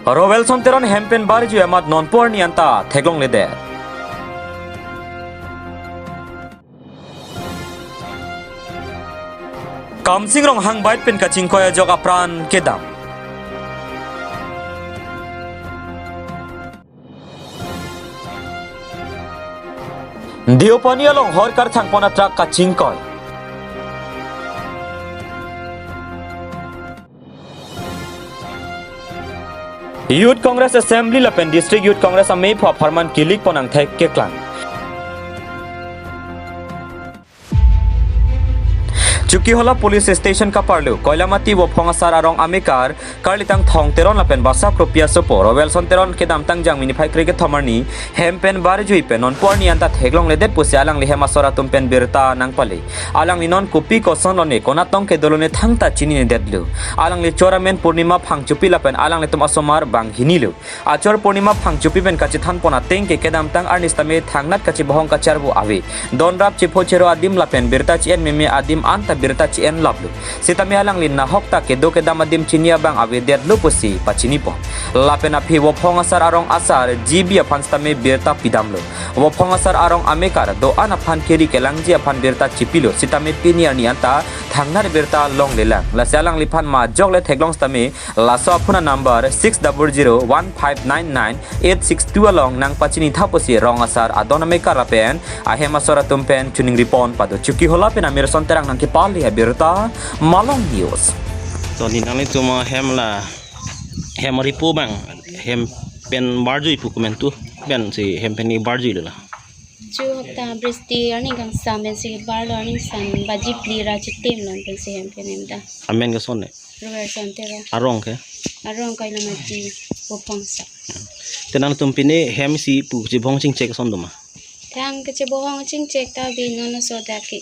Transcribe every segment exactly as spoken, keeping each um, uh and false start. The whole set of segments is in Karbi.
Rowelson Teron hem pen barjui amat nonpu arni anta theklongledet. Kamsing Ronghang bike pen kachingkoi ajok apran kedam. Deopani along hor karthang pon a-truck kachingkoi. Youth Congress Assembly lapen District Youth Congress amei apharman kilik pon angthek keklang. Chokihola Police Station kaparlo Koilamati Vophong Asar arong amekar Karlitang Thong Teron lapen Basa Kropi asopo Rowelson Teron kedamtang Jangmi niphai kre kethom arni hem pen barjui pen nonpu arni anta theklongledet pusi alangli hem asor atum pen birta nangpale. Alangli non kopi koson lone konat tong kedo lone thangta chininedetlo. Alangli chor amen Purnima Phangchopi lapen alanglitum asomar banghinilo. Achor Purnima Phangchopi pen kachethan pon ateng ke kedamtang arni sitame thangnat kachebohong kacharvo ave. Donrap chepho chero adim lapen birta chi-en meme adim anta birta chi-en laplo. Sitame alangli nahok ta kedo kedam adim chini abang avedetlo pusi pachini pon. Lapen aphi Vophong Asar arong asar G B aphan sitame birta pidamlo. Vophong Asar arong amekar do-an aphan keri kelangji aphan birta chipilo. Sitame pini arni anta thangnat birta longlelang. Lasi alangliphan majok le theklong sitame laso aphone number six double zero one five nine nine eight six two along nangpachinitha pusi rong asar adon amekar lapen ahem asor atum pen chiningri pon pado. Chokihola pen Amirson Terang nangkepale abirta Malong News. To ni nanglitum ahem la hem aripo abang hem pen barjui pu komentu pensi hem pen ni barjuilo la. Chu hopta bristi arni kangsam pensi barlo, arni san baji phli ra chitim lon pensi hem pen hem ta. Amen ke son ne? Rowelson Teron. Arong ke? Arong Koilamati Vophong Asar. Te nangtum pini hem si pu chebohong chingchek son do ma? Thang kachebohong chingchek ta ave non laso dak ke.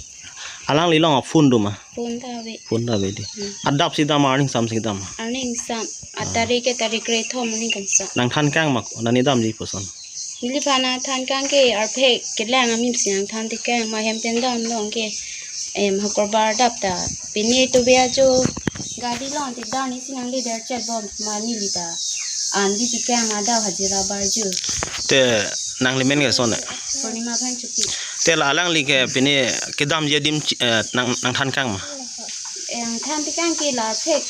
Alangli along phone do ma? Phone ta ave. Phone ta ave dei. Hmm. Adap si dam arni kangsam si dam? Arni kangsam. Ah. Atarik ke tarik kre kethom arni kangsam. Nangthan kang ma, nani damji puson? Neliphan nangthan kang ke arphek kelang amim si nangthan tekang, ma hem pen damlong ke, em, hakorbar dap ta. Pini tu bia chu gari long te dan isi nangli der chet bom ma neli ta. An di tekang ma dau hajira barju. Te nangli men ke son ne? Purnima Phangchopi. Te la alangli ke pini kedamji adim chi-, eh, nang, nangthan kang ma? Nangthan tekang ke la phek,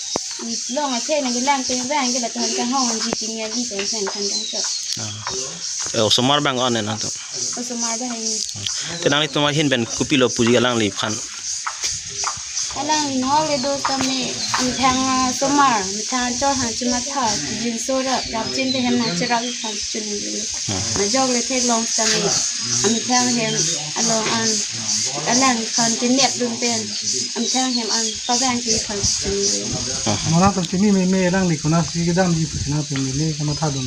long aphek nangkelang te bang ke la than kang hong ji pini ali pen sang than kang chot. Ah. Eh, osomar abang an ne nangtum? Osomar abang ne. Te nanglitum ahin pen kopilo puji alangliphan? Alangli nahok le do sitame amethang asomar, amethang achor hang chimatha, jinso ra, rapjin te hem nangcherap aphan chunilo. Hmm. Majok le theklong sitame amethang hem along an, alangphan kenep dun pen amethang hem an pavang ke aphan chunilo. Hmm. Mona pen chini meme alangli konatsi kedamji pusi nangtum meme kamatha dun.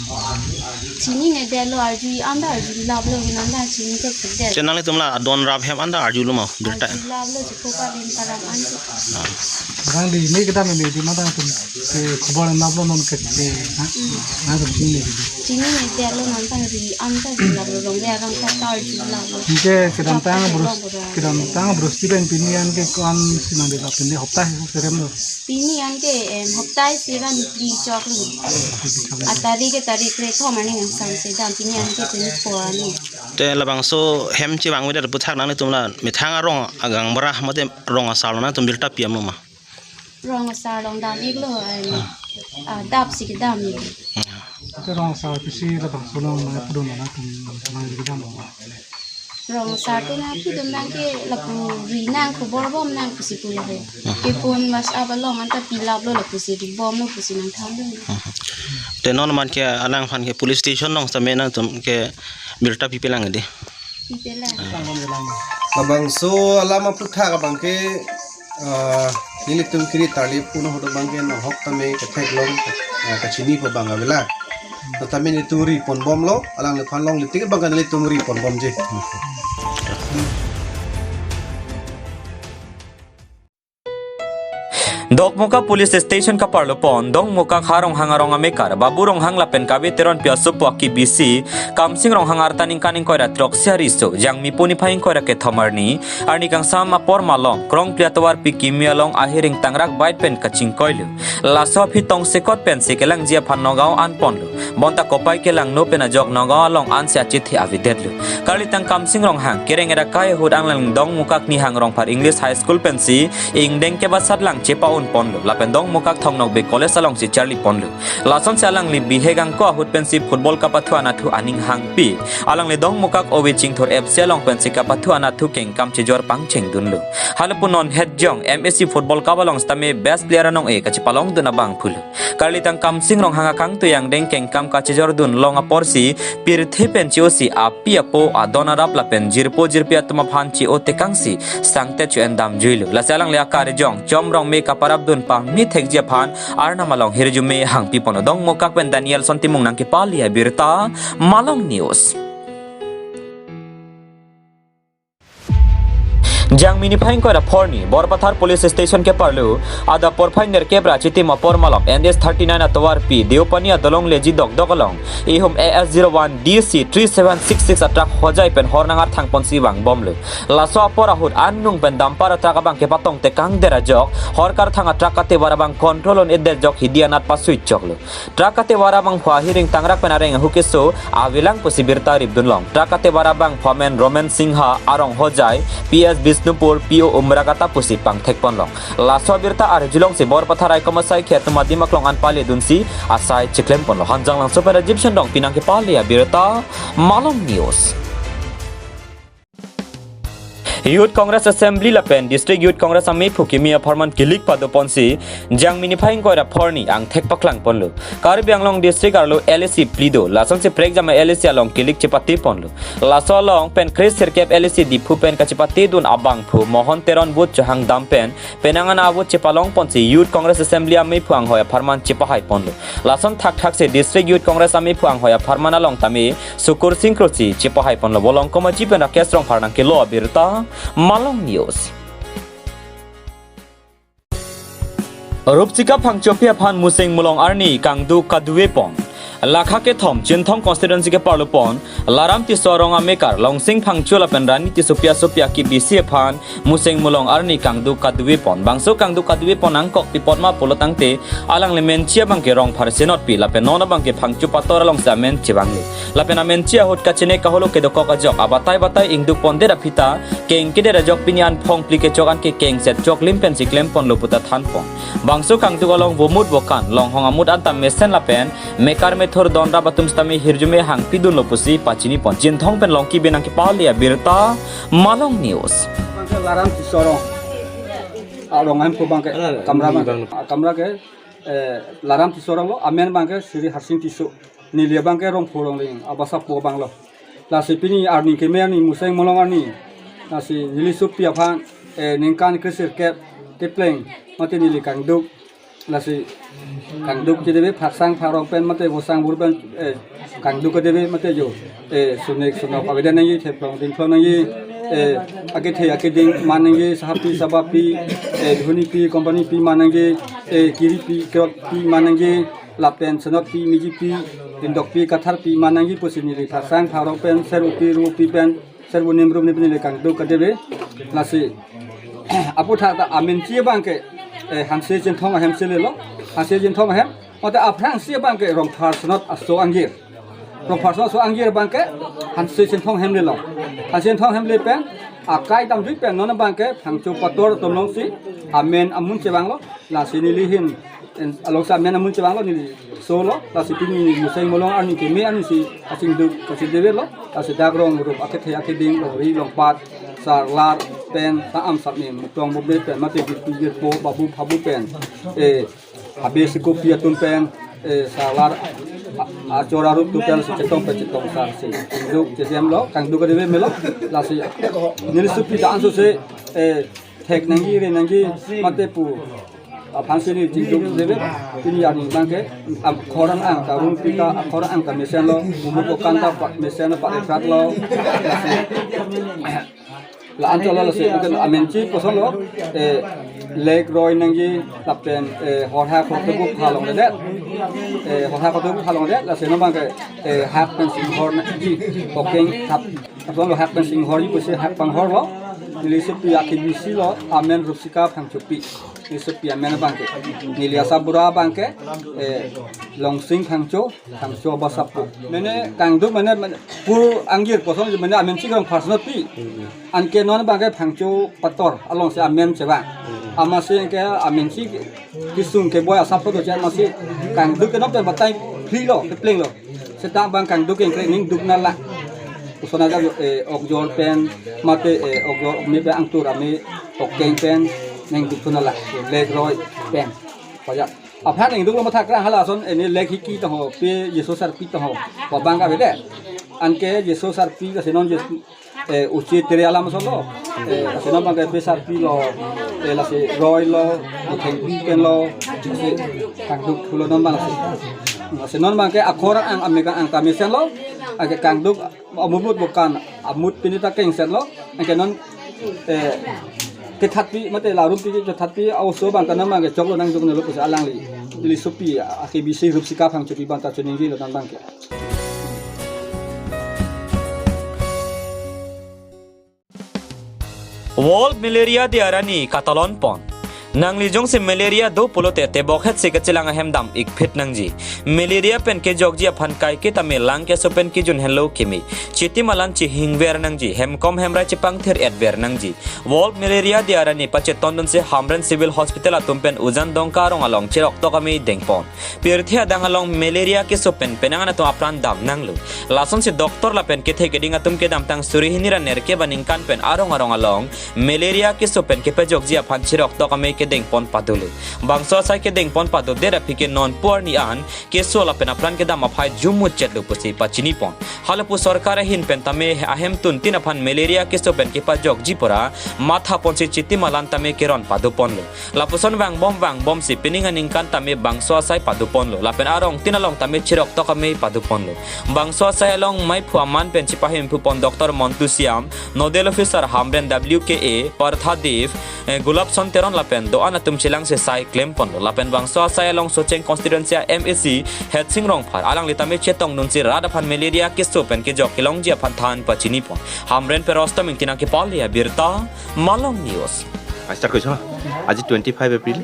Chininedetlo, arju-i anta arjulaplo, hinanta chini thekthedet. Te nanglitum la adon rap hem anta arjulo ma, birta? Arjulaplo, chikopalin param anta. Ah. Rang di ne kedam ne di mata tum ke khobor naplo non ke, ha? Hmm. Nangtum chini ne di. Chininedetlo, nonta arju-i anta arjulaplo, rong le arong ta arjulaplo. Ke kedamtang Rap bros, long bro. Kedamtang bros ti pen pini an ke ko-ansi nangdetlo pini hopta isi serem lo. Pini an ke, em, hopta isi ra ni phli choklo. Atarik ke tarik kre kethom arni kangsam si dam, pini an ke twenty-four arni. Te labangso hem chevang avedet aputhak nanglitum la methang arong agang bara mate rong asar along nangtum birta pi-etlo ma? Rong asar along dam-iklo, em, ah, dap si kedam-ik. Hmm. Te rong asar pisi labangso along nangpudun nangtum nangkedam. Rong asar te nangpudun abang ke lapu ri nang khobor bom nang pusi pu lake. Hmm. Ke phone WhatsApp along anta pilaplo lapusi ri bomlo pusi nangthanlo. Hmm. Te non man ke alangphan ke police station along sitame nangtum ke birta pipelang dei? Pipelang. Labangso alam aputhak abang ke, ah, nelitum kiri tarli puno hodo abang ke nahok tame ketheklong, ah, kachini pu abang avelang. Tame nelitum ri ponbomlo, alangliphan longle tik abang ke nelitum ri ponbomji. Dokmoka Police Station kaparlo pon, Dongmukak ha Ronghang arong amekar, Babu Ronghang lapen Kabe Teronpi asopo akibisi, Kamsing Ronghang arta ningkan ingkoi ra throksi ariso, Jangmipo niphai ingkoi ra kethom arni, arni kangsam apor malom, Krongpli atovarpi kimi along ahiring tangrak bike pen kachingkoilo. Laso aphi tongsekot pensi kelangji aphan Nagaon anponlo. Bonta kopai kelangno pen ajok Nagaon along ansi achithi avedetlo. Karlitang Kamsing Ronghang, kereng erakai ahut alangli Dongmukak Nihang Rongphar English High School pensi ingdeng kebasat lang chepa-unponlo. Lapen Dongmukak Thong Nokbe College alongsi charliponlo. Lasonsi alangli bihek angko ahut pensi football kapathu anatthu aning hangpi. Alangli Dongmukak Ove Chingthur F C along pensi kapathu anatthu kengkam chejor pangchengdunlo. Halapu non hetjong M A C Football Cup along sitame best player anong-e kachepalongdun abangphulo. Karlitang Kamsing Ronghang akangtui angdeng kengkam kachejordun long aporsi pirthe pen che-osi api apo adon arap lapen jirpo jirpi atum aphan che-o tekangsi sangtet cho-en damjuilo. Lasi alangli akarjong Chom Rongme kaparapdun pamethekji aphan Arnam along hirjume hangpiponlo. Dongmukak pen Danielson Timung nangkepali abirta, Malong News. Jangmi niphai ingkoi ra phorni, Borpathar Police Station keparlo, adap porphai nerkep ra chitim apor malom, N H thirty-nine atovarpi, Deopani adolong leji dokdok along, ihum A S zero one D C three seven six six atruck hojai pen hor nangarthang ponsi vangbomlo. Laso apor ahut anung pen dumper atruck abang kepatong tekangdet ajok, hor karthang atruck katevar abang control un-edet ajok hidi anat pasui choklo. Truck katevar abangphu ahiring tangrak pen areng ahu keso avelang pusi birta ripdunlong. Truck katevar abangphu amen Roman Singha, arong Hojai, P S Bishnupur, P O Umragata pusi pangthekponlong. Laso abirta arjulongsi Borpathar raikom asai khe atum adim aklong an paledunsi asai chiklemponlo. Hanjanglangso pen Rajiv Sendong pinang kepali abirta, Malong News. Youth Congress Assembly lapen District Youth Congress amephu kimi apharman kilik padoponsi Jangmi niphai ingkoi ra phorni angthek paklangponlo. Karbi Anglong District arlo L A C phli do, lasonsi prekjam a L A C along kilik chepatiponlo. Laso along pen kre sirkep L A C Diphu pen kachepatedun abangphu Mohon Teron vote chohang dam pen penang an a-vote chepalongponsi Youth Congress Assembly amephu anghoi apharman chepahaiponlo. Lason thakthaksi District Youth Congress amephu anghoi apharman along tame Sukur Sing Kro si chepahaiponlo. Bolong Komaji pen Rakesh Rongphar nangkelo abirta, Malong News. Rupchika Phangchopi aphan Museng Mulong arni kangduk kaduvepon. Lakha kethom Chinthong constituency keparlopon Laram Tisso arong amekar Longsing Phangcho lapen Rani Tissopi asopi akibisi aphan Museng Mulong arni kangduk kaduvepon. Bangso kangduk kaduvepon angkok pi apot ma pulo tangte alangli menchi abangke Rongphar Senotpi lapen non abangke Phangcho pator alongsi amen chevanglo. Lapen amenchi ahut kachene kaholo kedokok ajok abatai batai ingdukpondet aphi ta kengkedet ajok pini an phongphli kechok anke kengset choklim pensi klemponlo puta thanpon. Bangso kangduk along vomut vokan, longhong amut anta mesen lapen mekar methur donrap atum sitame hirjume hangpidunlo pusi pachinipon. Chinthong pen Longki Bey nangkepali abirta, Malong News. Bangke Laram Tisso arong. Arong ahem ko bangke kamra bang, kamra ke, eh, Laram Tisso arong lo, amen bangke Sri Harsing Tisso. Neli abangke Rongpho Rongling abasa po abanglo. Lasi pini arni keme arni Museng Mulong arni. Lasi neli sopi aphan, eh, ningkan kre sirkep kepleng mate neli kangduk. Lasi kangduk kedeve phaksang pharong pen mate vosang vur pen, eh, kangduk kedeve mate jo, eh, sunek sunok avedet nangji, theplong dingplong nangji, eh, akethe akeding man nangji, sahapi sabapi, eh, dhonipi companypi man nangji, eh, kiripi kerotpi man nangji, lapen senotpi mijipi, indokpi katharpi man nangji pusi neli phaksang pharong pen ser upi ru upi pen servo nimrum ne pini le kangduk kedeve. Lasi aputhak ta amenchi abangke, eh, Hanse Chinthong ahem si lelo. Hanse Chinthong ahem. Mate aphrangsi abangke Rongphar Senot aso angjir. Rongphar Senot aso angjir abangke Hanse Chinthong ahem lelo. Hanse Chinthong ahem le pen akai damjui pen non abangke Phangcho pator atum alongsi amen amun chevanglo. Lasi neli ahin, en, alongsi amen amun chevanglo neli solo, lasi pini neli Museng Mulong arni keme arni si kachingduk kachidevelo, lasi dak rong rup akethe akeding longri longpat, sarlar pen ta am sap ni mutong bube pen mate girpi girpo babu phabu pen, eh, habe sikopi atum pen, eh, sarlar a-, achor arup atum pen si chetong pen chetong sar si kangduk chedemlo, kangduk kedeve melo, lasi neli sopi ta anso se, eh, thek nangji re nangji mate pu aphan si neli chingduk deve. Pini arni abangke akhor an-ang ta rungpi ta akhor an-ang ta mesenlo, umur ko kan ta pa-, mesenlo pa efrat lo. La-an cholo lasi mungkin amenchi kosonlo, eh, Leg roi nangji lapen, eh, horhak hotubu phalongledet. Eh, horhak hotubu phalongledet, lasi non abangke, eh, hak pen singhor nangji, pokeng hap. Apon lo hak pen singhorji pusi hak panghorlo. Neli sopi akebisi lo, amen Rupsika Phangchopi. Neli sopi amen abangke. Neli asabura abangke, eh, Longsing Phangcho, Phangcho abasapo. Mane kangduk mane, mane pur angjir kosong mane amen chikrong personal pi. Anke non abangke Phangcho Pator alongsi amen chevang. Amatsi anke amen si kisung keboi asapo do chan amatsi kangduk ke non pen batai phli lo, kepleng lo. Seta abang kangduk ke ingkre ning duk nala. Kosona ja, eh, okjor pen, mate, eh, okjor me pen angtur ame, pokeng pen, ning duk nala. Leg roi pen. Paja. Aphan ning duk lo matha krang hala ason, eh, ne leg hiki to ho, pe Jisu sarpi to ho. Pabang ka bede. Anke Jisu sarpi ka senon Jisu, eh, uchi tere alam solo. Eh, senon abangke pe sarpi lo, eh, lasi roi lo, thengpi pen lo, lasi kangduk thulo non abang lasi. Lasi non abangke akhor ang amega ang kamesen lo, anke kangduk amumut bukan, amut pini ta kengsen lo, anke non, eh, kethatpi, mate larum pi kethatpi, auso abang kanam abangke choklo nangduk nelo pusi alangli. Neli sopi, akebisi Rupsika Phangchopi abang ta chuningjilo non abangke. World Malaria Day arni katalon pon. Nangli jongsi malaria do pulote tebok het si kachelang ahem dam ikphit nangji. Malaria pen kejokji aphan kaike tame lang keso pen kejun henlo keme. Chiti malan chihingver nangji. Hemkom hemrai chepangthir etver nangji. World Malaria Day arni pachetondunsi Hamren Civil Hospital atum pen Ujan Dongka arong along cheroktok amei dengpon. Pirthe adang along malaria keso pen penang an atum apran dam nanglo. Lasonsi doctor lapen kethe keding atum kedamtang suri hini ra nerkep aningkan pen arong arong along malaria keso pen kepajokji aphan cheroktok amei kedengpon padolo. Bangso asai kedengpon padodet aphi ke non pu arni an keso lapen apran kedam aphai jumut chetlo pusi pachinipon. Halapu sorkar ahin pen tame ahem tuntin aphan malaria keso pen kepajokji pura mathaponsi chiti malan tame keron padoponlo. Lapuson vangbom vangbomsi pining aningkan tame bangso asai padoponlo. Lapen arong tin along tame cheroktok amei padoponlo. Bangso asai along maiphu aman pen chepahimphu pon Doctor Montu Siam, Nodal Officer Hamren W K A, Partha Dev, eh, Gulabson Teron lapen do-an atum chelangsi sai klemponlo. Lapen bangso asai along Socheng constituency a M A C Hetsing Rongphar alangli tame chetongdunsi rat aphan malaria keso pen kejok kelongji aphan than pachinipon. Hamren pen Rostom Ingti nangkepale abirta, Malong News. আ, ষ্টাৰ্ট কৰিছোঁ হা। আজি twenty five April,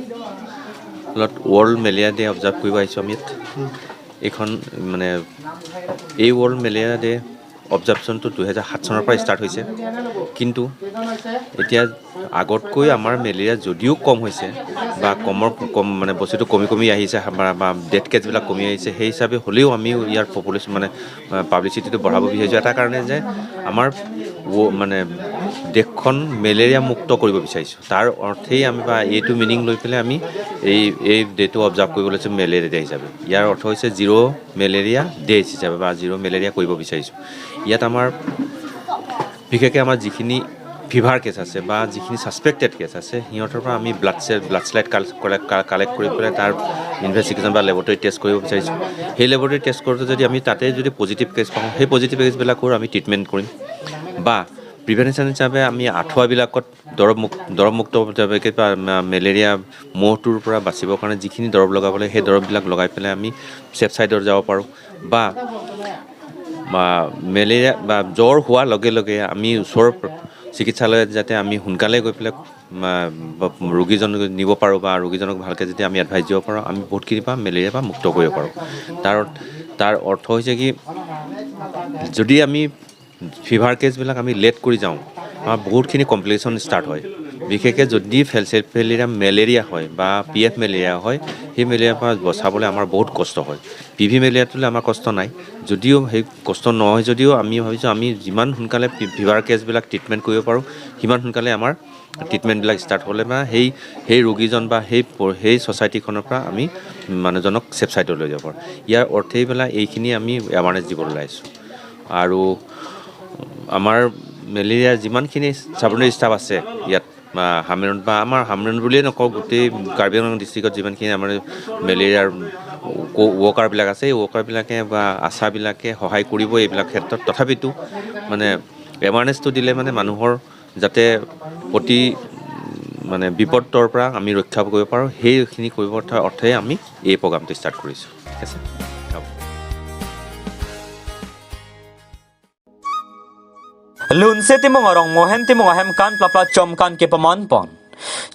world malaria day observe কৰিব আহিছোঁ আমি ইয়াত। এইখন মানে এই world malaria day অবজাৰ্ভেশ্যনটো দুহেজাৰ সাত চনৰ পৰা ষ্টাৰ্ট হৈছে, কিন্তু এতিয়া আগতকৈ আমাৰ মেলেৰিয়া যদিও কম হৈছে বা কমৰ কম মানে বস্তুটো কমি কমি আহিছে বা, বা ডেথ কেছবিলাক কমি আহিছে, সেই হিচাপে হ'লেও আমি ইয়াৰ পপুলেশ্যন মানে, আ, পাব্লিচিটিটো বঢ়াব বিচাৰিছোঁ এটা কাৰণে যে আমাৰ ৱ-, মানে দেশখন মেলেৰিয়া মুক্ত কৰিব বিচাৰিছোঁ। তাৰ অৰ্থেই আমি বা এইটো মিনিং লৈ পেলাই আমি এই, এই ডেটো অবজাৰ্ভ কৰিব লৈছোঁ মেলেৰিয়া ডে হিচাপে। ইয়াৰ অৰ্থ হৈছে জিৰ' মেলেৰিয়া ডে হিচাপে বা জিৰ' মেলেৰিয়া কৰিব বিচাৰিছোঁ। ইয়াত আমাৰ বিশেষকৈ আমাৰ যিখিনি ফিভাৰ কেছ আছে বা যিখিনি ছাছপেক্টেড কেছ আছে, সিহঁতৰ পৰা আমি ব্লাড চে-, ব্লাড শ্লাইড কাল-, কালেক্ট, কা-, কালেক্ট কৰি পেলাই তাৰ ইনভেষ্টিগেশ্যন বা লেবৰেটৰী টেষ্ট কৰিব বিচাৰিছোঁ। সেই লেবৰেটৰী টেষ্ট কৰোঁতে যদি আমি তাতে যদি পজিটিভ কেছ পাওঁ, সেই পজিটিভ কেছবিলাকৰ আমি ট্ৰিটমেণ্ট কৰিম। বা প্ৰিভেনশ্যন হিচাপে আমি আঁঠুৱাবিলাকত দৰৱ মুক-, দৰৱ মুক্ত হিচাপে বা মে-, মেলেৰিয়া মহটোৰ পৰা বাচিবৰ কাৰণে যিখিনি দৰৱ লগাব লাগে, সেই দৰৱবিলাক লগাই পেলাই আমি ছেফ ছাইডত যাব পাৰোঁ। বা, বা মেলেৰিয়া বা জ্বৰ হোৱাৰ লগে লগে আমি ওচৰৰ প্ৰ-, চিকিৎসালয়ত যাতে আমি সোনকালে গৈ পেলাই, মা-, ব-, ৰোগীজন নিব পাৰোঁ বা ৰোগীজনক ভালকৈ যদি আমি এডভাইচ দিব পাৰোঁ, আমি বহুতখিনি পৰা মেলেৰিয়াৰ পৰা মুক্ত কৰিব পাৰোঁ। তাৰ, তাৰ অৰ্থ হৈছে কি, যদি আমি ফিভাৰ কেছবিলাক আমি লেট কৰি যাওঁ, আমাৰ বহুতখিনি কমপ্লিকেশ্যন ষ্টাৰ্ট হয়। বিশেষকৈ যদি ফেলচেফেলিৰা মেলেৰিয়া হয় বা পি এফ মেলেৰিয়া হয়, সেই মেলেৰিয়াৰ পৰা বচাবলৈ আমাৰ বহুত কষ্ট হয়। পি ভি মেলেৰিয়াটোলৈ আমাৰ কষ্ট নাই, যদিও সেই কষ্ট নহয় যদিও আমি ভাবিছোঁ আমি যিমান সোনকালে ফি-, ফিভাৰ কেছবিলাক ট্ৰিটমেণ্ট কৰিব পাৰোঁ, সিমান সোনকালে আমাৰ ট্ৰিটমেণ্টবিলাক ষ্টাৰ্ট হ'লে বা সেই, সেই ৰোগীজন বা সেই প-, সেই ছ'চাইটিখনৰ পৰা আমি মানুহজনক ছেফ ছাইডত লৈ যাব পাৰোঁ। ইয়াৰ অৰ্থেই পেলাই এইখিনি আমি এৱাৰনেছ দিবলৈ ওলাইছোঁ। আৰু আমাৰ মেলেৰিয়াৰ যিমানখিনি ছাব অৰ্ডিনেট ষ্টাফ আছে ইয়াত, আ, হামৰেণ বা আমাৰ হামৰেণ বুলিয়েই নকওঁ, গোটেই কাৰ্বি আংলং ডিষ্ট্ৰিক্টত যিমানখিনি আমাৰ মেলেৰিয়াৰ ক-, ৱৰ্কাৰবিলাক আছে, এই ৱৰ্কাৰবিলাকে বা আশাবিলাকে সহায় কৰিব এইবিলাক ক্ষেত্ৰত। তথাপিতো মানে এৱাৰনেছটো দিলে মানে মানুহৰ যাতে অতি মানে বিপদৰ পৰা আমি ৰক্ষা কৰিব পাৰোঁ, সেইখিনি কৰিব অৰ্থে আমি এই প্ৰগ্ৰামটো ষ্টাৰ্ট কৰিছোঁ। ঠিক আছে? Lunse Timung arong Mohen Timung ahem kan plapla chomkan kepaman pon.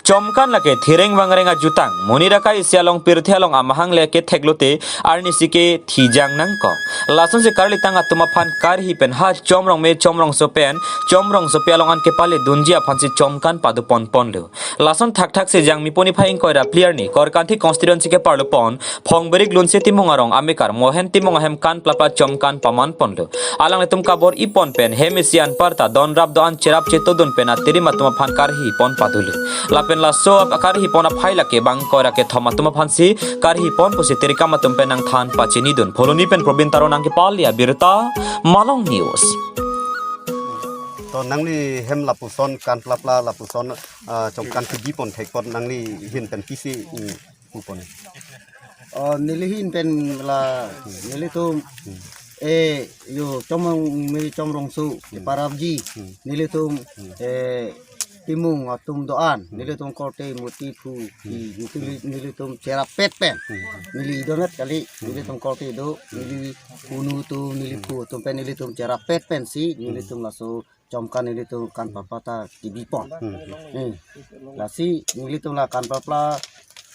Chomkan lake thireng vangreng ajutang, monit akai isi along pirthe along amahang le ketheklote arnisi kethijang nangkok. Lasonsi karlitang atum aphan karhi pen ha Chomrongme Chomrongso pen Chomrongsopi along an kepale dunji aphansi chomkan padu pon ponlo. Lason thakthak si Jangmi poni phai ingkoi ra phli arni Korkanthi constituency keparlo pon Phongberik Lunse Timung arong amekar Mohen Timung ahem kan plapla chomkan paman ponlo. Alanglitum kabor-i pon pen hem isi anparta don rap do-an cherap chetodun pen atirim atum aphan karhi pon padulo. Lapen laso ap-, karhi pon aphai lake bang ingkoi ra kethom atum aphansi karhi pon pusi tirikam atum pen nangthan pachinidun. Phuloni pen Probin Taro nangkepale abirta, Malong News. To nangli hem lapuson kan plapla lapuson, ah, chomkan kebi pon thek pon nangli ahin pen pisi, mm, pu pon. Oh, neli ahin pen la, nelitum, eh, yo, Chomrongme Chomrongso, parapji, nelitum, eh, Timung atum do-an, nelitum korte murti phu, nelitum, nelitum cherap pet pen, neli idonat kali, nelitum korte do, neli punu atum, neli phu atum pen, nelitum cherap pet pensi, nelitum laso chomkan nelitum kan plapla ta kebi pon. Hmm. Eh, lasi nelitum la kan plapla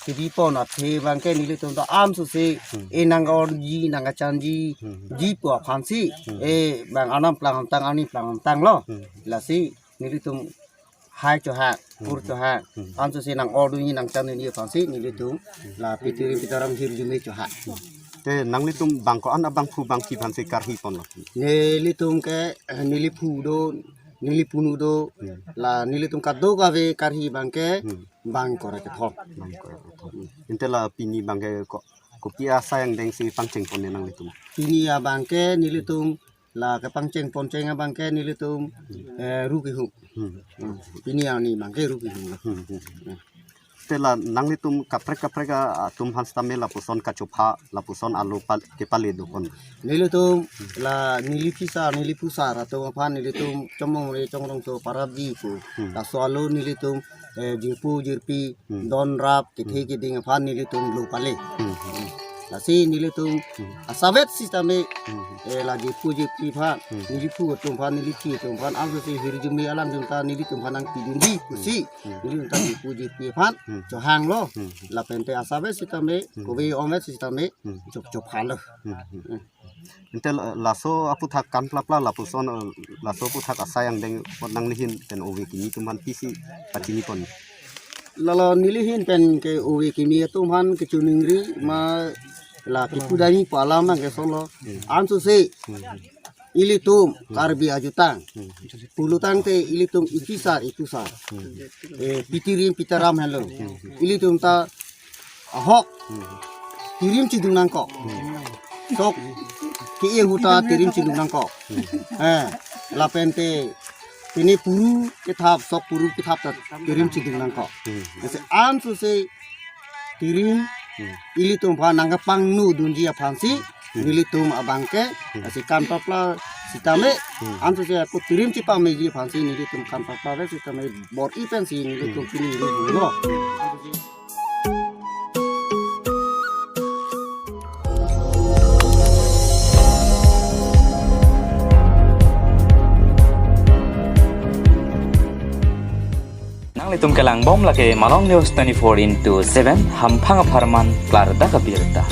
kebi pon athe abangke nelitum ta amso si, eh, nang-orji, nangkachanji, ji pu aphansi, eh, bang anam plang amtang, ani plang amtanglo. Lasi nelitum hai chohang, pur chohang, amso si nang-ordunji, nangchandunji aphansi nelitum la pitirim pitaram hirjume chohang. Te nanglitum bang ko-an abangphu bangphi aphansi karhi ponlo? Nelitum ke, eh, neli phu do, neli punu do, la nelitum kadokave karhi abangke bang ingkoi ra kethom. Bang ingkoi ra kethom. Ante la pini abangke ko, kopi asai angdengsi pangcheng pon ne nanglitum? Pini abangke nelitum la kepangcheng poncheng abangke nelitum, eh, ru kehum. Hmm. Hmm. Pini arni abangke ru kehum. Hmm, hmm. Te la nanglitum kaprek kaprek atum aphan sitame lapuson kachopha, lapuson alo pal-, kepale do pon? Nelitum la neli phisar, neli phusar atum aphan nelitum Chomrongme Chomrongso parapji pu. Hmm. Laso alo nelitum, eh, jirpo jirpi, don rap kethe keding aphan nelitum lo pale. Hmm. Lasi nelitum asabet sitame, eh, la jirpo jirpi aphan, neli phu atum aphan, neli phi atum aphan, amso si hirjume alanglitum ta nelitum aphan nangpidunji pusi, nelitum ta jirpo jirpi aphan chohanglo. Lapen te asabet sitame, kove omet sitame, chop chophalo. Ante la-, laso aputhak kan plapla lapuson, eh, laso aputhak asai angdeng pon nangli ahin pen ove kimi atum aphan pisi pachini pon? Lalo neli ahin pen ke ove kimi atum aphan kechiningri ma la kipu dani pu alam abangke solo. Amso si ilitum Karbi ajutang pulo tangte ilitum iphisar ipusar, eh, pitirim pitaram henlo. Ilitum ta ahok tirim chidung nangkok. Sok ke-e ahut ta tirim chidung nangkok. Eh, lapen te pini puru kethap, sok puru kethap ta tirim chidung nangkok. Lasi amso si tirim ilitum aphan nangkepangno dunji aphansi nelitum abangke, lasi kan plapla sitame, amso si ako tirim chipameji aphansi nelitum kan plapla sitame bor-i pensi nelitum pini ru lo. Nanglitum kelang bom lake Malong News twenty-four into seven, hamphang apharman klardak abirta.